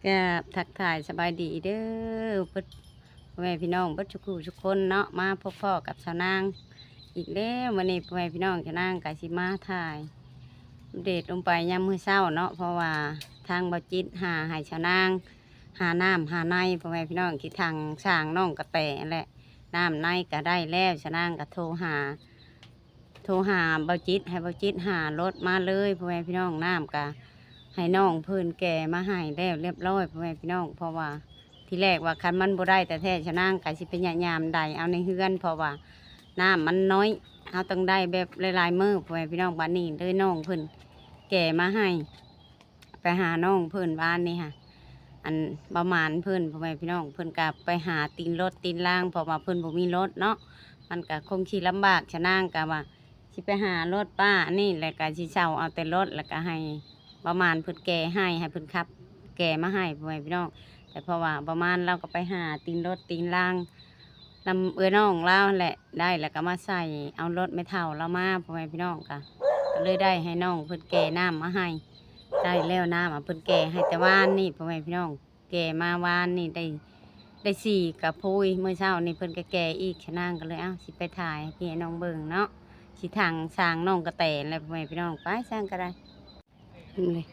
ກາບທັກທາຍສະບາຍດີເດີ ເບິດ ພໍ່ແມ່ພີ່ນ້ອງເບິດທຸກຜູ້ທຸກຄົນເນາະ ມາພົບພໍ້ກັບຊາວນາງອີກແລ້ວ. ມື້ນີ້ພໍ່ແມ່ພີ່ນ້ອງຊາວນາງກະຊິມາຖ່າຍອັບເດດລົງໄປຍາມມື້ເຊົ້າເນາະ ເພາະວ່າທາງເບົາຈິດຫາໃຫ້ຊາວນາງ ຫານ້ຳຫາໃນ ພໍ່ແມ່ພີ່ນ້ອງ ທີ່ຖັງສ້າງນ້ອງກະແຕຫັ້ນແຫຼະ ນ້ຳໃນກະໄດ້ແລ້ວ ຊາວນາງກະໂທຫາ ໂທຫາເບົາຈິດ ໃຫ້ເບົາຈິດຫາລົດມາເລີຍ ພໍ່ແມ່ພີ່ນ້ອງ. ນ້ຳກະໃຫ້ນ້ອງເພິ່ນແກ່ມາໃຫ້ແລ້ວລຽບລ້ອຍ ພໍ່ແມ່ພີ່ນ້ອງ ເພາະວ່າທີແລກວ່າຄັນມັນບໍ່ໄດ້ແທ້ໆ ຊາວນາງກະຊິພະຍາຍາມໄດເອົາໃນເຮືອນ ເພາະວ່ານ້ຳມັນນ້ອຍ ເຮົາຕ້ອງໄດ້ແບບຫຼາຍໆມື້ ພໍ່ແມ່ພີ່ນ້ອງ. ບາດນີ້ເລີຍນ້ອງເພິ່ນແກ່ມາໃຫ້ ໄປຫານ້ອງເພິ່ນວານນີ້ຫະ ອັນປະມານເພິ່ນ ພໍ່ແມ່ພີ່ນ້ອງ ເພິ່ນກະໄປຫາຕີນລົດຕີນລາງ ເພາະວ່າເພິ່ນບໍ່ມີລົດເນາະ ມັນກະຄົງຊິລຳບາກ. ຊາວນາງກະວ່າຊິໄປຫາລົດປ້າອັນນີ້ ແລ້ວກະຊິເຊົ່າເອົາແຕ່ລົດ ແລ້ວກະໃຫ້ປະມານເພິ່ນແກ່ໃຫ້ ໃຫ້ເພິ່ນຂັບແກ່ມາໃຫ້ ພໍ່ແມ່ພີ່ນ້ອງ. ແຕ່ເພາະວ່າປະມານລາວກະໄປຫາຕີນລົດຕີນລາງ ນຳເອື້ອຍນ້ອງລາວຫັ້ນແຫຼະ ໄດ້ແລ້ວກະມາໃສ່ເອົາລົດແມ່ເຖົ້າລາວມາ ພໍ່ແມ່ພີ່ນ້ອງ. ກະ ກະເລີຍໄດ້ໃຫ້ນ້ອງເພິ່ນແກ່ນ້ຳມາໃຫ້ ໄດ້ແລ້ວນ້ຳ ອາ ເພິ່ນແກ່ໃຫ້ແຕ່ວານນີ້ ພໍ່ແມ່ພີ່ນ້ອງ ແກ່ມາວານນີ້ໄດ້ ໄດ້ສີ່ກະພຸຍ ມື້ເຊົ້ານີ້ເພິ່ນກະແກ່ອີກ. ຊາວນາງກະເລີຍ ເອົ້າ ຊິໄປຖ່າຍໃຫ້ພີ່ໃຫ້ນ້ອງເບິ່ງເນາະ ຊິຖັງສ້າງນ້ອງກະແຕຫັ້ນແຫຼະ ພໍ່ແມ່ພີ່ນ້ອງ. ໄປຊ່າງກະໄດ້ ເບິ່ງເລີຍ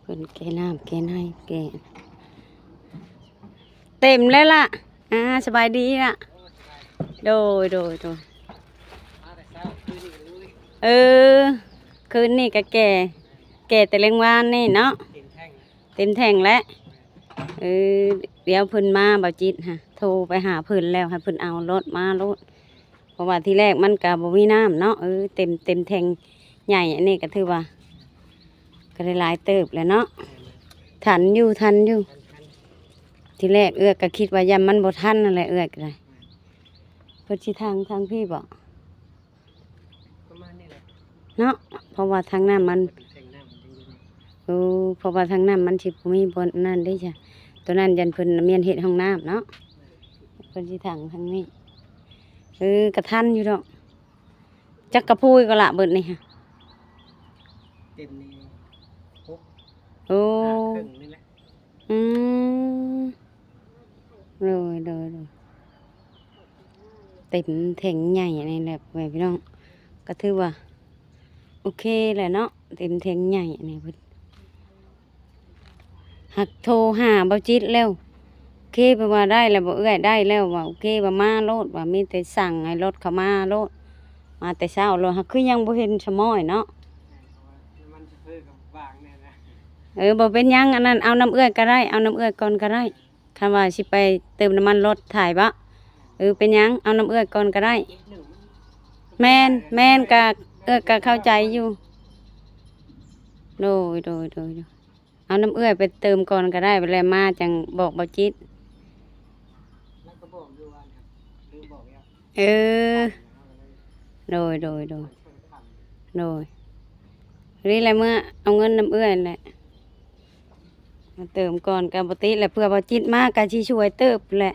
ເພິ່ນແກ່ນ້ຳແກ່ໃນ ແກ່ ເຕັມແລ້ວລະ ອາ ສະບາຍດີລະ ໂດຍ ໂດຍ ໂດຍ ເອີ ຄືນນີ້ກະແກ່ ແກ່ແຕ່ແລງວານນີ້ເນາະ ເຕັມແທ້ງແລ້ວ ເອີ ດຽວເພິ່ນມາ ເບົາຈິດຫະ ໂທໄປຫາເພິ່ນແລ້ວ ໃຫ້ເພິ່ນເອົາລົດມາໂລດ. ເພາະວ່າທີແລກມັນກະບໍ່ມີນ້ຳເນາະ ເອີ ເຕັມ ເຕັມແທ້ງໃຫຍ່ ອັນນີ້ກະຖືວ່າກະໄດ້ຫຼາຍເຕີບແລ້ວເນາະ ທັນຢູ່ ທັນຢູ່. ທີແລກເອື້ອຍກະຄິດວ່າຢ້ານມັນບໍ່ທັນຫັ້ນແຫຼະ ເອື້ອຍກະໄດ້ ເພິ່ນຊິຖັງທາງພີ້ບໍ ປະມານນີ້ແຫຼະ ເນາະ ເພາະວ່າທາງນ້ຳມັນ ເພິ່ນແທງນ້ຳມັນຢູ່ນີ້ ໂອ້ ເພາະວ່າທາງນ້ຳມັນຊິບໍ່ມີບ່ອນນັ້ນເດ້ຈ້ະ ໂຕນັ້ນຢ້ານເພິ່ນແມ່ນເຮັດຫ້ອງນ້ຳເນາະ ເພິ່ນຊິຖັງທາງນີ້ ເອີ ກະທັນຢູ່ດອກ. ຈັກກະພຸຍກໍລະເບິດນີ້ຫະ ເຕັມນີ້ຫົກ ໂອ້ ຫ້າເຄິ່ງນີ້ແຫຼະ ອືມ ໂດຍ ໂດຍ ໂດຍ ເຕັມແທ້ງໃຫຍ່ອັນນີ້ແຫຼະ ພໍ່ແມ່ພີ່ນ້ອງ ກະຖືວ່າໂອເຄແຫຼະເນາະ ເຕັມແທ້ງໃຫຍ່ອັນນີ້ເພິ່ນ ຫາກໂທຫາເບົາຈິດແລ້ວ ໂອເຄ ເພິ່ນວ່າໄດ້ແລ້ວບໍ່ເອື້ອຍ ໄດ້ແລ້ວວ່າ ໂອເຄ ວ່າມາໂລດ ວ່າມີແຕ່ສັ່ງໃຫ້ລົດເຂົ້າມາໂລດ ມາແຕ່ເຊົ້າໂລດ ຫາກຄືຍັງບໍ່ເຫັນຊະມ້ອຍເນາະ ເອີ ບໍ່ເປັນຫຍັງ ອັນນັ້ນເອົານຳເອື້ອຍກະໄດ້ ເອົານຳເອື້ອຍກ່ອນກະໄດ້ ຄັນວ່າຊິໄປເຕີມນ້ຳມັນລົດຖ່າຍເບາະ ເອີ ເປັນຫຍັງ ເອົານຳເອື້ອຍກ່ອນກະໄດ້ ແມ່ນ ແມ່ນ ກະ ເອື້ອຍກະເຂົ້າໃຈຢູ່ ໂດຍ ໂດຍ ໂດຍ ໂດຍ ເອົານຳເອື້ອຍໄປເຕີມກ່ອນກະໄດ້ ແລ້ວມາຈັ່ງບອກເບົາຈິດ ເອີ ໂດຍ ໂດຍ ໂດຍ ໂດຍ ນີ້ແຫຼະ ເມືອເອົາເງິນນຳເອື້ອຍແຫຼະ ມາເຕີມກ່ອນກະບໍ່ຕິແຫຼະ ເພື່ອເບົາຈິດມາກະຊິຊ່ວຍເຕີບແຫຼະ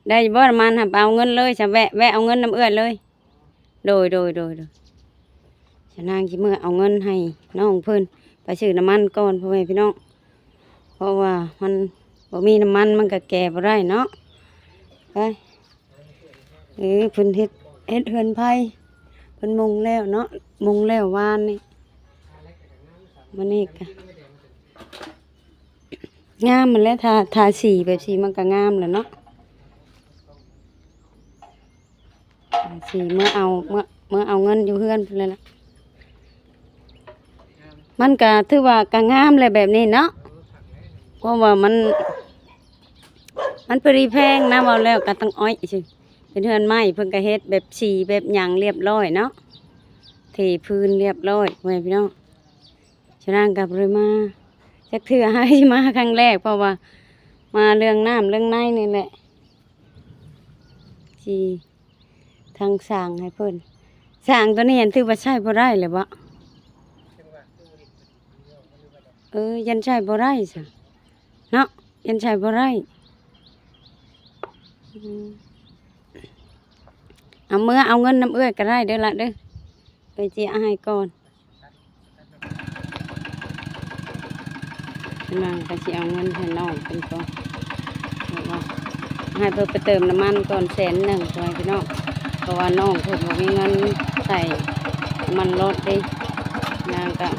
ໄດ້ບໍ່ ມັນຫາໄປເອົາເງິນເລີຍ ຊະ ແວະ ແວະເອົາເງິນນຳເອື້ອຍເລີຍ ໂດຍ ໂດຍ ໂດຍ ໂດຍ ຊະນາງຊິເມືອເອົາເງິນໃຫ້ນ້ອງເພິ່ນໄປຊື້ນ້ຳມັນກ່ອນ ພໍ່ແມ່ພີ່ນ້ອງ ເພາະວ່າມັນບໍ່ມີນ້ຳມັນມັນກະແກ່ບໍ່ໄດ້ເນາະ ໄປ ເອີ ເພິ່ນເຮັດ ເຮັດເຮືອນໄພ ເພິ່ນມຸງແລ້ວເນາະ ມຸງແລ້ວວານນີ້ ມື້ນີ້ກະ ງາມຫັ້ນແຫຼະ ທາ ທາສີແບບຊີ້ມັນກະງາມແຫຼະເນາະ ທາສີ ເມືອເອົາ ເມືອ ເມືອເອົາເງິນຢູ່ເຮືອນພຸ້ນແຫຼະ ມັນກະຖືວ່າກະງາມແຫຼະແບບນີ້ເນາະ ເພາະວ່າມັນ ມັນພໍດີແພງນະ ເວົ້າແລ້ວກະຕ້ອງອ້ອຍຊື່ ເປັນເຮືອນໄມ້ ເພິ່ນກະເຮັດແບບສີແບບຫຍັງລຽບລ້ອຍເນາະ ເທພື້ນລຽບລ້ອຍ ພໍ່ແມ່ພີ່ນ້ອງ. ຊະນາງກໍບໍ່ໄດ້ມາຈັກເທື່ອ ຫາຊິມາຄັ້ງແລກ ເພາະວ່າມາເລື່ອງນ້ຳເລື່ອງໃນນີ້ແຫຼະ ຊິທັງສ້າງໃຫ້ເພິ່ນ ສ້າງໂຕນີ້ຫັ້ນຖືວ່າໃຊ້ບໍ່ໄດ້ແລ້ວເບາະ? ເອີ ຢ້ານໃຊ້ບໍ່ໄດ້ຊະເນາະ ຢ້ານໃຊ້ບໍ່ໄດ້ ອືມ ເອົາເມືອເອົາເງິນນຳເອື້ອຍກໍໄດ້ເດີລະເດີ ເອື້ອຍຊິເອົາໃຫ້ກ່ອນ. ນາງກໍຊິເອົາເງິນໃຫ້ນ້ອງເພິ່ນກ່ອນ ໃຫ້ເພິ່ນໄປເຕີມນ້ຳມັນກ່ອນແສນໜຶ່ງ ພໍ່ແມ່ພີ່ນ້ອງ ເພາະວ່ານ້ອງເພິ່ນບໍ່ມີເງິນໃສ່ນ້ຳມັນລົດເດ້ ນາງກໍ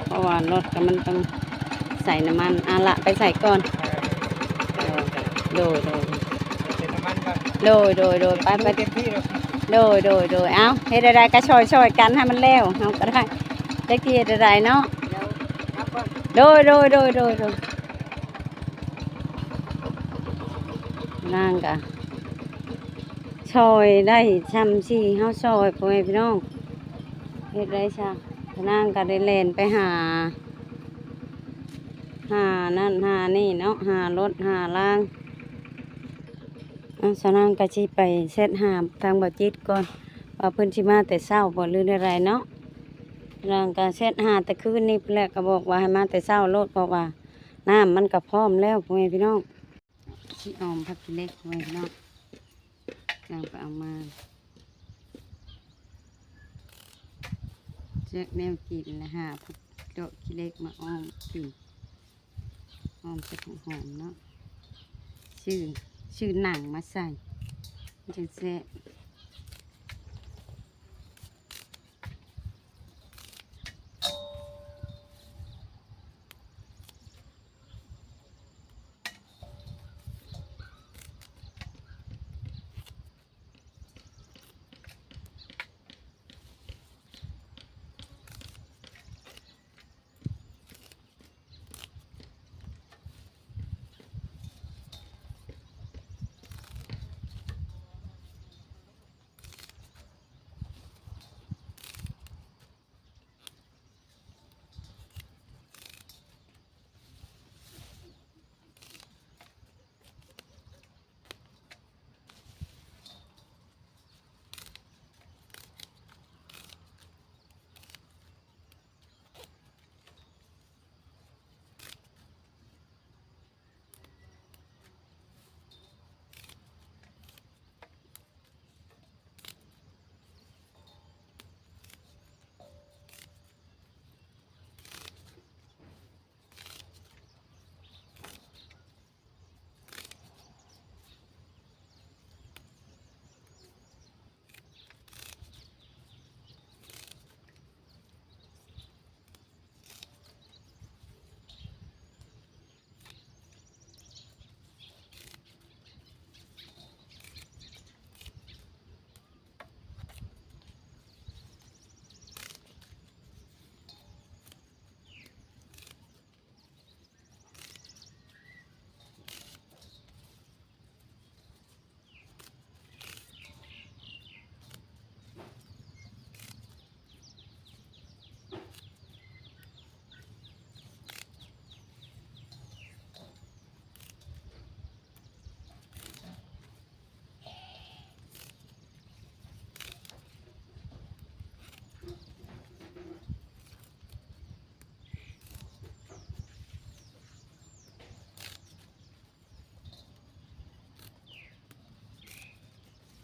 ເພາະວ່າລົດກໍມັນຕ້ອງໃສ່ນ້ຳມັນ ອາລະ ໄປໃສ່ກ່ອນ ໂດຍ ໂດຍ ໂດຍ ເຕີມນ້ຳມັນກ່ອນ ໂດຍ ໂດຍ ໂດຍ ໄປ ໄປ ເຕັມທີ່ແລ້ວ ໂດຍ ໂດຍ ໂດຍ ເອົາ ເຮັດໃດໆກໍຊ່ອຍໆກັນໃຫ້ມັນແລ້ວ ເຮົາກໍໄດ້ ຈັກຊິເຮັດໃດເນາະ ໂດຍ ໂດຍ ໂດຍ ໂດຍ ນາງກະຊ່ອຍໄດ້ຊ່ຳທີ່ເຮົາຊ່ອຍ ພໍ່ແມ່ພີ່ນ້ອງ ເຮັດໄດ້ຊະ ນາງກະໄດ້ແລ່ນໄປຫາ ຫານັ້ນຫານີ້ເນາະ ຫາລົດຫາລາງ ອາ ສາວນາງກໍຊິໄປແຊັດຫາທາງບ່າວຈິດກ່ອນ ວ່າເພິ່ນຊິມາແຕ່ເຊົ້າບໍ່ ຫຼືແນວໃດເນາະ. ນາງກໍແຊັດຫາແຕ່ຄືນນີ້ພຸ້ນແຫຼະ ກໍບອກວ່າໃຫ້ມາແຕ່ເຊົ້າໂລດ ເພາະວ່ານ້ຳມັນກໍພ້ອມແລ້ວ ພໍ່ແມ່ພີ່ນ້ອງ. ຊິອອມຜັກຂີ້ເຫຼັກ ພໍ່ແມ່ພີ່ນ້ອງ ນາງໄປເອົາມາ ຈັກແນວກິນລະ ຫາຜັກດອກຂີ້ເຫຼັກມາອອມກິນ. ຫອມໃສ່ ຫອມເນາະ ຊື້ ຊື້ໜັງມາໃສ່ ມັນຈັ່ງແຊບ.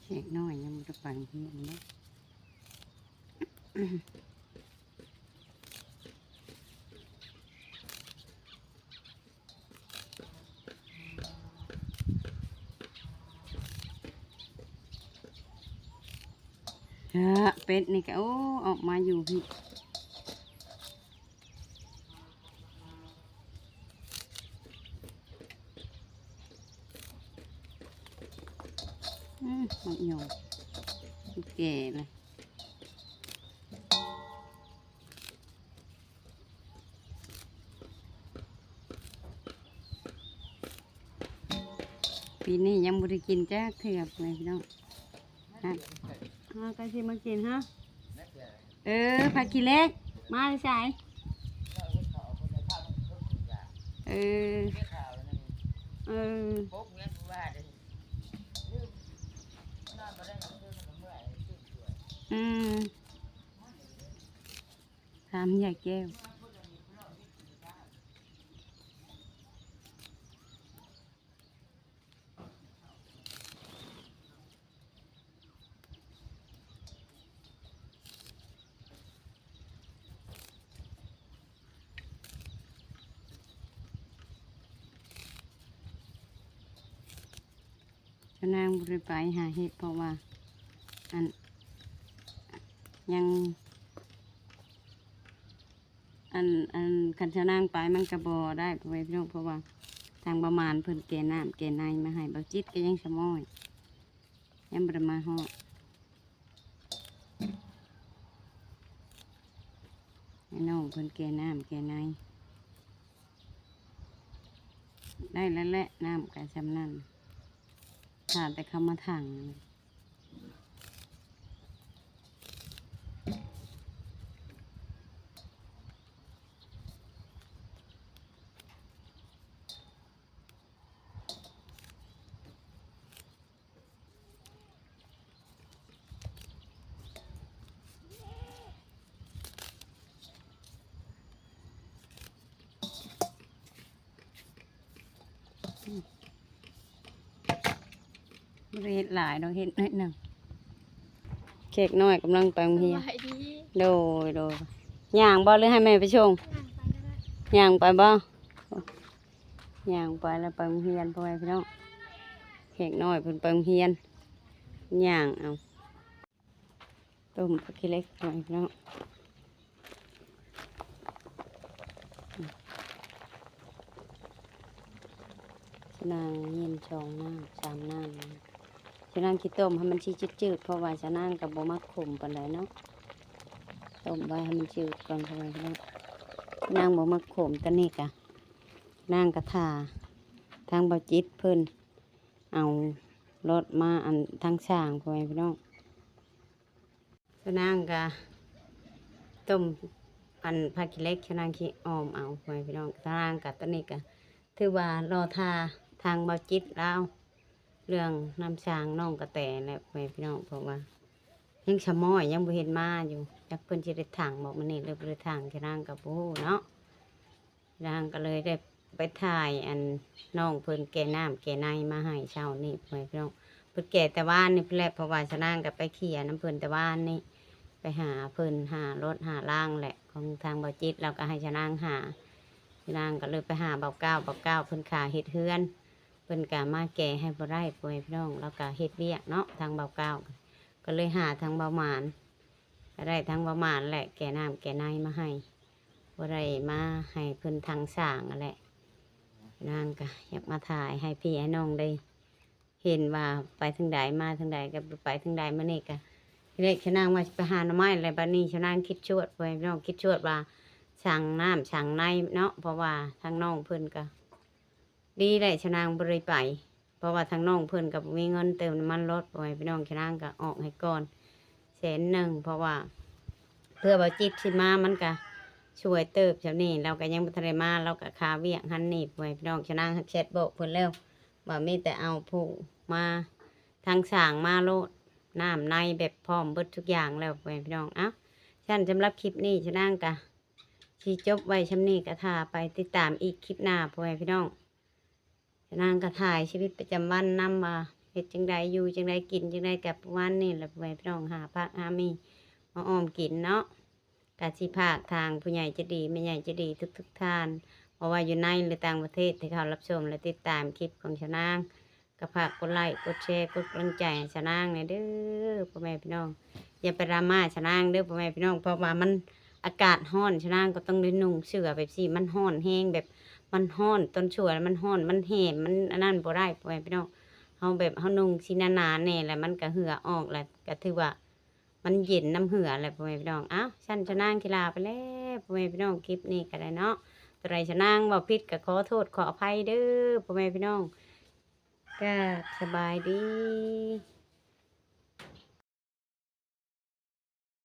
ເດັກນ້ອຍຍັງບໍ່ໄດ້ໄປໂຮງຮຽນເນາະ. ເອີ ເປັດນີ້ກະ ໂອ້ ອອກມາຢູ່ພີ້. ອືມ ໝາກຫຍ້ອງ ມັນແກ່ລະ. ປີນີ້ຍັງບໍ່ໄດ້ກິນຈັກເທື່ອ ພໍ່ແມ່ພີ່ນ້ອງ. ຮະ ເຮົາກໍຊິມາກິນ ຮະ ເອີ ຜັກຂີ້ເຫຼັກ ມາແຕ່ໃສ? ເອີ ເອີ ອືມ ຖາມຍາຍແກ້ວ. ເ ນາງບໍ່ໄດ້ໄປຫາເຫັດ ເພາະວ່າ ອັນ ຍັງ ອັນ ອັນ ຄັນຊາວນາງໄປມັນກະບໍ່ໄດ້ ພໍ່ແມ່ພີ່ນ້ອງ ເພາະວ່າທາງບ່າວໝານເພິ່ນແກ່ນ້ຳແກ່ໃນມາໃຫ້ ບ່າວຈິດກະຍັງສະໝ້ອຍ ຍັງບໍ່ໄດ້ມາຮອດ ໃຫ້ນ້ອງເພິ່ນແກ່ນ້ຳແກ່ໃນ ໄດ້ແລ້ວແຫຼະ ນ້ຳກະຊ່ຳນັ້ນ ຖ້າແຕ່ເຂົາມາຖັງ. ບໍ່ໄດ້ເຮັດຫຼາຍດອກ ເຮັດໜ້ອຍໜຶ່ງ ແຂກນ້ອຍກຳລັງໄປໂຮງຮຽນ ສະບາຍດີ ໂດຍ ໂດຍ ຍ່າງບໍ່ ຫຼືໃຫ້ແມ່ໄປສົ່ງ? ຍ່າງໄປກໍໄດ້ ຍ່າງໄປບໍ່? ຍ່າງໄປແລ້ວໄປໂຮງຮຽນ ພໍ່ແມ່ພີ່ນ້ອງ ແຂກນ້ອຍເພິ່ນໄປໂຮງຮຽນ ຍ່າງເອົາ ຕົ້ມຜັກຂີ້ເຫຼັກ ພໍ່ແມ່ພີ່ນ້ອງ ຊາວນາງຍິນສອງນ້ຳສາມນ້ຳ ຊາວນາງຊິຕົ້ມໃຫ້ມັນຊິຈືດໆ ເພາະວ່າຊາວນາງກໍບໍ່ມັກຂົມປານໃດເນາະ ຕົ້ມໄວ້ໃຫ້ມັນຈືດກ່ອນ ພໍ່ແມ່ພີ່ນ້ອງ ນາງບໍ່ມັກຂົມ ຕອນນີ້ກະ ນາງກະຖ້າທາງບ່າວຈິດເພິ່ນເອົາລົດມາ ອັນ ທາງຊ່າງ ພໍ່ແມ່ພີ່ນ້ອງ ຊາວນາງກະຕົ້ມ ອັນ ຜັກຂີ້ເຫຼັກ ຊາວນາງຊິອ້ອມເອົາ ພໍ່ແມ່ພີ່ນ້ອງ ຊາວນາງກະ ຕອນນີ້ກະຖືວ່າລໍຖ້າທາງບ່າວຈິດລາວ ເລື່ອງນ້ຳຊ່າງນ້ອງກະແຕແຫຼະ ພໍ່ແມ່ພີ່ນ້ອງ ເພາະວ່າຍັງສະໝ້ອຍ ຍັງບໍ່ເຫັນມາຢູ່ ຈັກເພິ່ນຊິໄດ້ຖັງບໍ່ມື້ນີ້ ຫຼືບໍ່ໄດ້ຖັງ ຊາວນາງກະບໍ່ຮູ້ເນາະ. ນາງກໍເລີຍໄດ້ໄປຖ່າຍ ອັນ ນ້ອງເພິ່ນແກ່ນ້ຳແກ່ໃນມາໃຫ້ເຊົ້ານີ້ ພໍ່ແມ່ພີ່ນ້ອງ ເພິ່ນແກ່ແຕ່ວານນີ້ພຸ້ນແຫຼະ ເພາະວ່າຊາວນາງກໍໄປເຂ້ຍນຳເພິ່ນແຕ່ວານນີ້ ໄປຫາເພິ່ນ ຫາລົດຫາລາງແຫຼະ ຂອງທາງບ່າວຈິດ ລາວກໍໃຫ້ຊາວນາງຫາ ຊາວນາງກໍເລີຍໄປຫາບ່າວກ້າວ ບ່າວກ້າວເພິ່ນຂ້າເຮັດເຮືອນ ເພິ່ນກໍມາແກ່ໃຫ້ບໍ່ໄດ້ ພໍ່ແມ່ພີ່ນ້ອງ ລາວກໍເຮັດວຽກເນາະ ທາງບ່າວກ້າວ ກໍເລີຍຫາທາງບ່າວໝານ ກໍໄດ້ທາງບ່າວໝານແຫຼະ ແກ່ນ້ຳແກ່ໃນມາໃຫ້ ບໍ່ໄດ້ມາໃຫ້ເພິ່ນທາງສ້າງຫັ້ນແຫຼະ ນາງກໍຢາກມາຖ່າຍໃຫ້ພີ່ໃຫ້ນ້ອງໄດ້ເຫັນວ່າໄປທາງໃດມາທາງໃດ ກໍໄປທາງໃດ ມື້ນີ້ກໍທີແລກຊາວນາງວ່າຊິໄປຫາໜໍ່ໄມ້ແຫຼະ ບັດນີ້ຊາວນາງຄິດຊວດ ພໍ່ແມ່ພີ່ນ້ອງ ຄິດຊວດວ່າສ້າງນ້ຳສ້າງໃນເນາະ ເພາະວ່າທາງນ້ອງເພິ່ນກໍ ດີແຫຼະຊາວນາງບໍ່ໄດ້ໄປ ເພາະວ່າທາງນ້ອງເພິ່ນກໍບໍ່ມີເງິນເຕີມນ້ຳມັນລົດ ພໍ່ແມ່ພີ່ນ້ອງ ຊາວນາງກໍອອກໃຫ້ກ່ອນແສນໜຶ່ງ ເພາະວ່າເພື່ອບ່າວຈິດຊິມາ ມັນກໍຊ່ວຍເຕີບ ຊ່ຳນີ້ລາວກໍຍັງບໍ່ທັນໄດ້ມາ ລາວກໍຄາວຽກຫັ້ນນີ້ ພໍ່ແມ່ພີ່ນ້ອງ ຊາວນາງຮັກແຊັດບອກເພິ່ນແລ້ວ ວ່າມີແຕ່ເອົາຜູ້ມາທາງສ້າງມາໂລດ ນ້ຳໃນແບບພ້ອມເບິດທຸກຢ່າງແລ້ວ ພໍ່ແມ່ພີ່ນ້ອງ ເອົ້າ ຊັ້ນສຳລັບຄລິບນີ້ ຊາວນາງກໍ ຊິຈົບໄວ້ຊ່ຳນີ້ ກໍຖ້າໄປຕິດຕາມອີກຄລິບໜ້າ ພໍ່ແມ່ພີ່ນ້ອງ ຊາວນາງກໍຖ່າຍຊີວິດປະຈຳວັນນຳ ວ່າເຮັດຈັ່ງໃດ ຢູ່ຈັ່ງໃດ ກິນຈັ່ງໃດ ກໍປະມານນີ້ແຫຼະ ພໍ່ແມ່ພີ່ນ້ອງ ຫາຜັກຫາໝີ່ມາອ້ອມກິນເນາະ ກໍຊິຝາກທາງຜູ້ໃຫຍ່ໃຈດີ ແມ່ໃຫຍ່ໃຈດີທຸກໆທ່ານ ບໍ່ວ່າຢູ່ໃນ ຫຼື ຕ່າງປະເທດ ທີ່ເຂົ້າຮັບຊົມ ແລະ ຕິດຕາມຄລິບຂອງຊາວນາງ ກໍຝາກກົດໄລ ກົດແຊ ກົດກຳລັງໃຈໃຫ້ຊາວນາງແດ່ເດີ ພໍ່ແມ່ພີ່ນ້ອງ ຢ່າໄປດຣາມາຊາວນາງເດີພໍ່ແມ່ພີ່ນ້ອງ ເພາະວ່າມັນອາກາດຮ້ອນ ຊາວນາງກໍຕ້ອງໄດ້ນຸ່ງເສື້ອແບບຊີ້ ມັນຮ້ອນແຮງ ແບບມັນຮ້ອນ ຕອນຊົ່ວມັນຮ້ອນ ມັນແຫ້ ມັນອັນນັ້ນບໍ່ໄດ້ ພໍ່ແມ່ພີ່ນ້ອງ ເຮົາແບບເຮົານຸ່ງຊີ້ໜາໆແດ່ ແລ້ວມັນກໍເຫື່ອອອກ ແລ້ວກໍຖືວ່າມັນເຢັນນຳເຫື່ອແຫຼະ ພໍ່ແມ່ພີ່ນ້ອງ ເອົ້າ ຊັ້ນຊາວນາງຊິລາໄປແລ້ວ ພໍ່ແມ່ພີ່ນ້ອງ ຄລິບນີ້ກໍໄດ້ເນາະ ໂຕໃດຊາວນາງເວົ້າຜິດກໍຂໍໂທດຂໍອະໄພເດີ ພໍ່ແມ່ພີ່ນ້ອງ ກາບສະບາຍດີ.